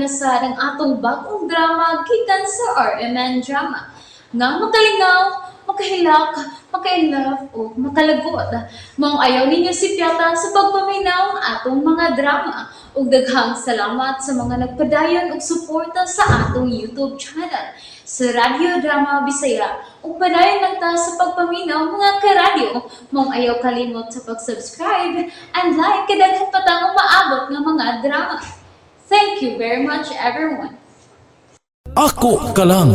na sad ang atong bag-ong drama gikan sa RMN Drama. Nga makalingaw, makahilak, maka-inlove o makalagot. Maong ayaw ninyo sipyata sa pagpaminaw ang atong mga drama. Ug daghang salamat sa mga nagpadayon og suporta sa atong YouTube channel sa Radyo Drama Bisaya. Ug padayon lang ta sa pagpaminaw, mga karadyo. Maong ayaw kalimot sa pag-subscribe and like kay daghan pa tang umaabot nga mga drama. Thank you very much, everyone. Ako ka lang.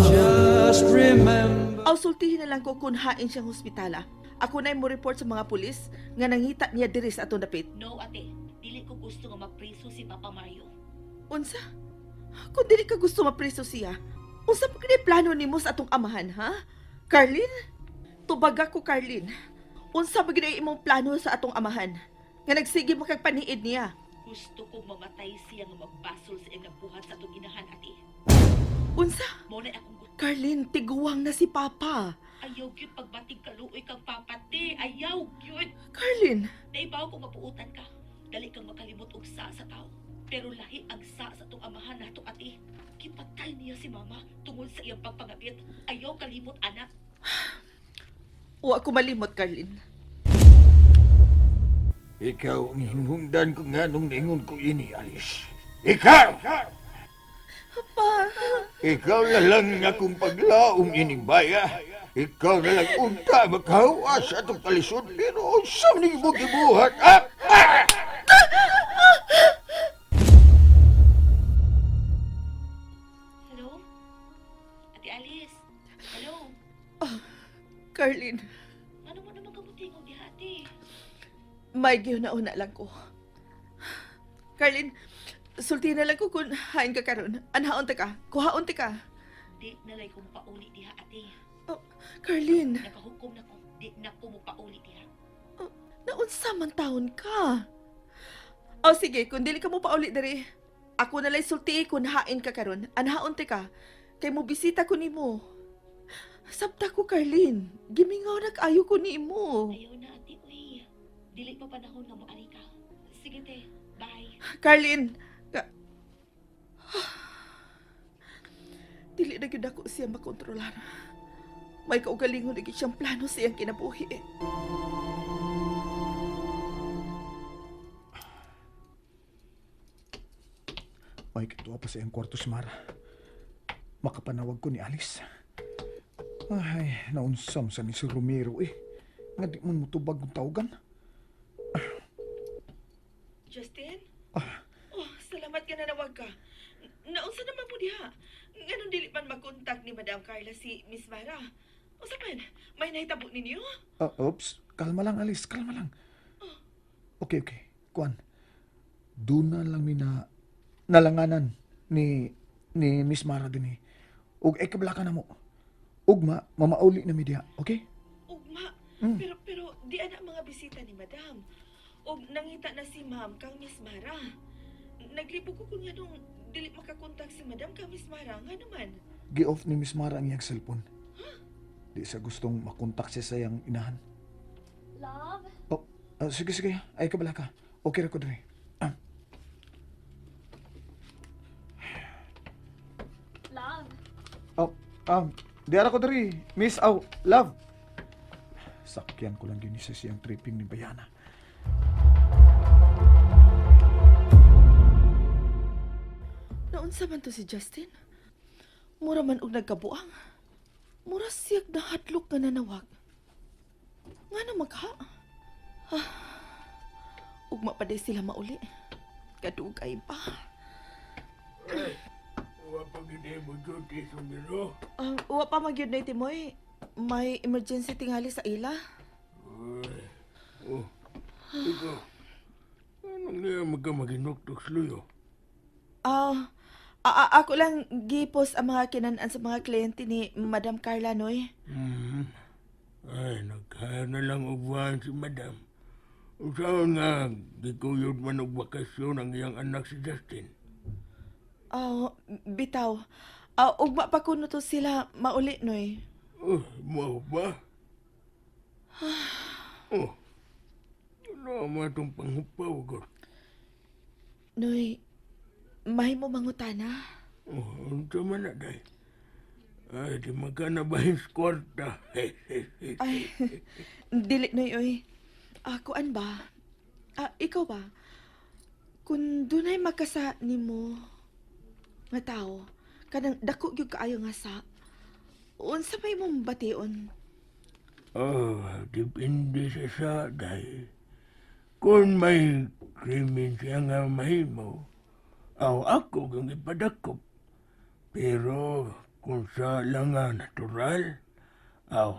Aw, sultihin na lang ko kung hain siyang hospitala. Ako na mo report sa mga pulis nga nangita niya diri sa atong dapit. No, ate. Dili ko gusto nga mapriso si Papa Mario. Unsa? Kung dili ka gusto mapriso siya, unsa pa kini plano nimo sa atong amahan, ha? Carlin? Tubaga ko, Carlin. Unsa ba gid ay imong plano sa atong amahan? Nga nagsige mo kag paniid niya. Gusto kong mamatay siya nga magbasol sa iyang nabuhat sa atong inahan, ate. Unsa? Mao na akong gusto. Carlin, tiguang na si Papa. Ayaw gyud pagbating kaluoy kang papa, te. Ayaw gyud. Carlin, Naibaw kung mapuutan ka. Dali kang makalimot og sa sa tao. Pero lahi ang sa sa atong amahan nato, ate. Gipatay niya si mama tungod sa iyang pagpangabit. Ayaw kalimot, anak. Wa ko malimot, Carlin. Ikaw ang hinungdan ko nga nung ningon ko ini, Alice. Ikaw! Pa, Ikaw na lang ang akong paglaom ining baya. Ikaw na lang unta makahuwas sa atong kalisod, pero unsa man imo gibuhat? Ah! Ah! Hello? Ate Alice? Hello? Carlin, Ano mo naman kamutingog diha, ate? may una lang ko. Carlin, sulti na lang ko kung hain ka karon. Anhaon ta ka? Kuhaon ta ka? Di na lay ko mopauli diha, ate. Oh, Carlin, Nakahukom na ko. Di na ko mopauli diha. naunsa man taon ka? Oh, sige, kung dili ka mo pauli diri, ako na lay sulti kung hain ka karon. Anhaon ta ka? Kay mo bisita ko nimo. Sabta ko, Carlin. Gimingaw na kaayo ko nimo. Ayaw na, ate, uy. Dili pa panahon nga moari ka. Sige, te. Bye. Carlin, ka... Dili na gyud ako siya makontrolar. May kaugalingon na gyud siyang plano sa iyang kinabuhi. May kituwa pa sa iyang kwarto si Mara. Makapanawag ko ni Alice. Ay, naunsam sa ni si Romero eh. Nga di man mutubag kong tawagan. Justin? Oh, salamat ka na nawag ka. Naunsa naman mo diha? Nganong dili man makontak ni Madam Carla si Miss Mara? Unsa man? May nahitabo ninyo? Ah, oops, kalma lang, Alice, kalma lang. Okay, okay. Kuan. Doon na lang mi na nalanganan ni Miss Mara din eh. Ug ay kabla ka na mo. Ugma, mamauli na mi diha, okay? Ugma. Pero pero di ana mga bisita ni Madam. Og nangita na si Ma'am kang Miss Mara. Naglibog ko kung nganong dili makakontak si Madam kang Miss Mara. Nga naman. Gi-off ni Miss Mara ang iyang cellphone. Di sa gustong makontak siya sa iyang inahan. Love? Oh, sige, sige. Ay, kabala ka. Okay ra ko diri. Ah, Love? oh, di ara ko diri. Miss, oh, love. Sakyan ko lang yun sa siyang tripping ni Bayana. Naunsa man to si Justin? Mura man og nagkabuang. Mura siyag nahadlok nga nanawag. Nga na magha? Ah, ugma pa day sila mauli. Kadugay pa. Wa pa gid mo duty sumiro. Wa pa magyud na Timoy. May emergency tingali sa ila. Oh, ikaw. Anong niya magka maginuktok sluyo? Ah, ako lang gipos ang mga kinan-an sa mga kliyente ni Madam Carla Noy. Ay, nagkaya na lang ubuhan si Madam. Usaon nga, gikuyod man og bakasyon ang iyang anak si Justin. Ah, bitaw. Ah, ugma pa kuno to sila mauli, Noy. Oh, mao ba? Oh, ano mo itong panghupaw ko? Noy, Mahimo mangutana. Oh, unsa man na day? Ay, di magkana ba yung kwarta? Ay, dili na oy. Ah, kuan ba? Ah, ikaw ba? Kung dunay makasa nimo nga tao, kanang dako gyud kaayo nga sa, unsa may imong bation? Oh, depende sa sa day. Kung may krimen siya nga mahimo, aw ako kang ipadakop. Pero kung sa lang nga natural, aw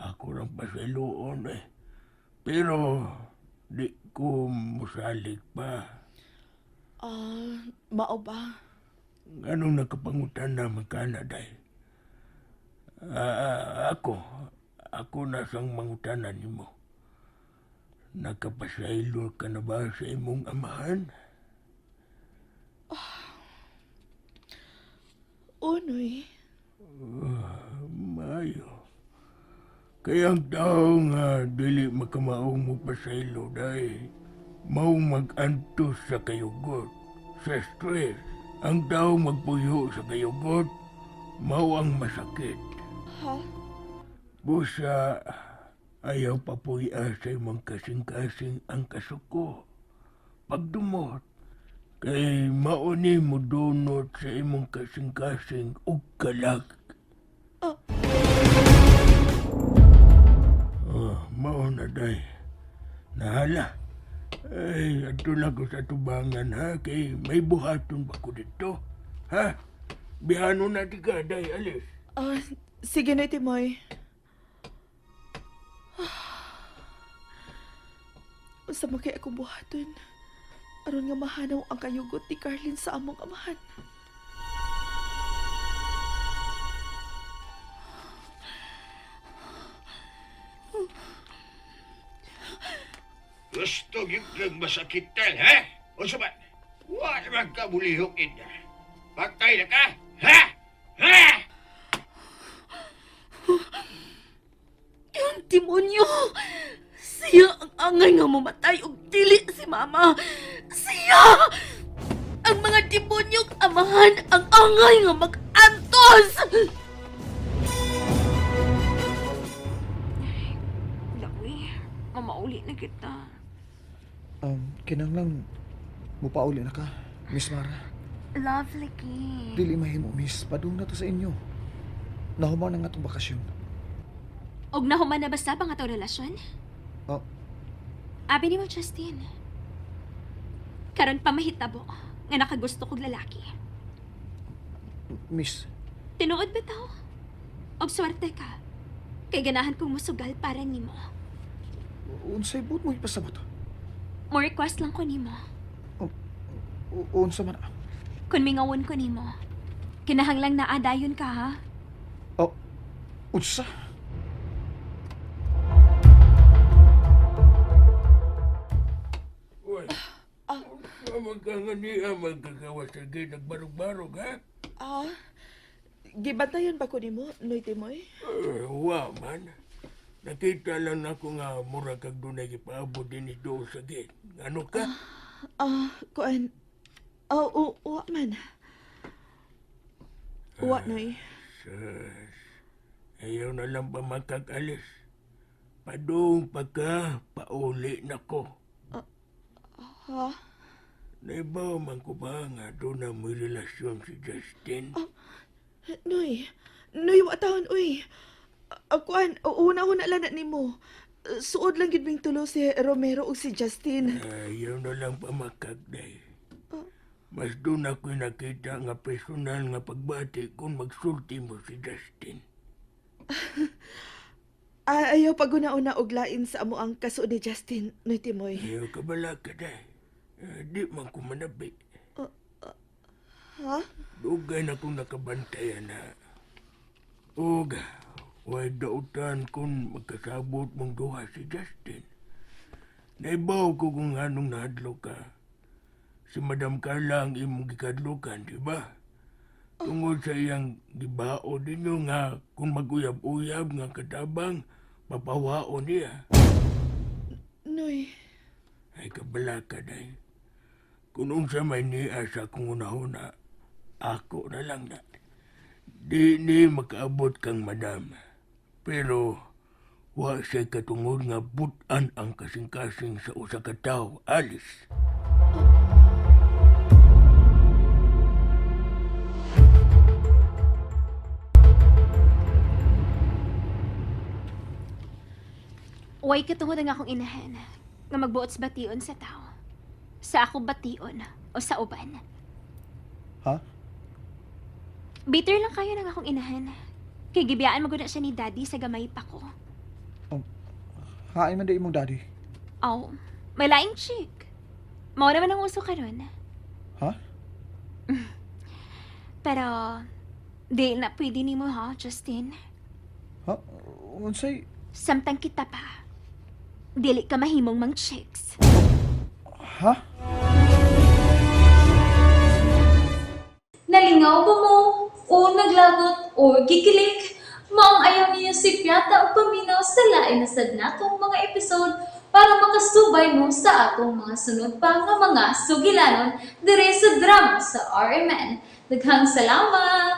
ako lang pasailoon eh. Pero di ko musalig pa. Ah, mao ba? Anong nakapangutan na magkana day? Ah, ako na sang mangutanan nimo. Nakapasaylo ka na ba sa imong amahan? Unoy. Mayo. Kaya ang tao nga dili makamaong mo pasaylo day, mao mag-antos sa kayugot, sa stress. Ang tao magpuyo sa kayugot, mao ang masakit. Ha? Busa, ayaw papuya sa imong kasing-kasing ang kasuko. Pagdumot, kay mauni mo dunot sa imong kasing-kasing og kalag. Ah. Oh, mao na day. Nahala. Ay, ato lang ko sa tubangan ha, kay may buhaton ba ko dito? Ha? Bihano na di ka, day, alis. Ah, sige na, Timoy. Unsa man kay akong buhaton? Aron nga mahanaw ang kayugot ni Carlin sa among amahan. Gusto gyud kang masakitan, ha? O sa ba? Wa naman ka mulihok ina. Patay na ka, ha? Ha? Yung demonyo! Siya ang angay nga mamatay og dili si mama. Siya! Ang mga demonyong amahan ang angay nga mag-antos! Lawi, mamauli na kita. Kinanglang mupauli na ka, Miss Mara. Lovely ki. Dili mahimo, Miss. Padung na to sa inyo. Nahuman na nga itong bakasyon. Og nahuman na basta pang atong relasyon? Oh, Abi ni mo, Justin. Karon pa mahitabo nga nakagusto kog lalaki. Miss, Tinuod ba tao? Og swerte ka. Kay ganahan kong musugal para nimo. unsay buot mo ipasabot? Mo request lang ko nimo. Unsa man? Kun mingawon ko nimo. Kinahanglang naa dayon ka ha. Oh, unsa? Uy, ah. Unsa man ka nga niya magkagawa sa gate nagbarog-barog, ha? Ah, gibantayan ba ko nimo, Noy Timoy? Eh, wa man. Nakita lang ako nga mura kag dunay gipaabot din doon sa gate. Ano ka? Ah, kuan. Oh, uwa man. Uwa, Noy. Sus. Ayaw na lang pa makakalis. Padung pagka pauli na ko. Ha? Naibaw man ko ba nga doon na may relasyon si Justin? Noy, Noy, wa taon, uy. Kuan, una-una lang na nimo. Suod lang gid ming tulo si Romero ug si Justin. Ayaw na lang pamakagday. Mas doon ako'y nakita nga personal nga pagbati kung magsulti mo si Justin. Ah, ayaw paguna-una og lain sa amo ang kasuod ni Justin, Noy Timoy. Ayaw ka bala ka day. Eh, di man ko manabi. Ha? Dugay na kong nakabantayan na. Og, way dautan kung magkasabot mong duha si Justin. Naibaw ko kung anong nahadlok ka. Si Madam Carla ang imong gikadlokan, di ba? Tungod sa iyang gibao ninyo nga kung mag-uyab-uyab nga katabang, papawao niya. Noy, Ay kabala ka day. Kung unsa may niya sa akong unahuna, ako na lang na. Di ni makaabot kang madam. Pero wa siya katungod nga butan ang kasing-kasing sa usa ka tawo, Alice. Way katungod ang akong inahan nga magbuot sa bation sa tao. Sa ako bation o sa uban. Ha? Bitter lang kayo ng akong inahan. Kay gibiyaan maguna siya ni daddy sa gamay pa ko. Hain man di imong daddy. Aw, may laing chick. Mao naman ang uso karon. Ha? Pero, di na pwede nimo ha, Justin. Ha? Unsay? Samtang kita pa. Dili ka mahimong mang chicks. Ha? Nalingaw ba mo? O naglagot o gikilig? Maong ayaw niyo si Piata o paminaw sa lain na sad natong mga episode para makasubay mo sa atong mga sunod pa nga mga sugilanon dire sa drama sa RMN. Daghang salamat!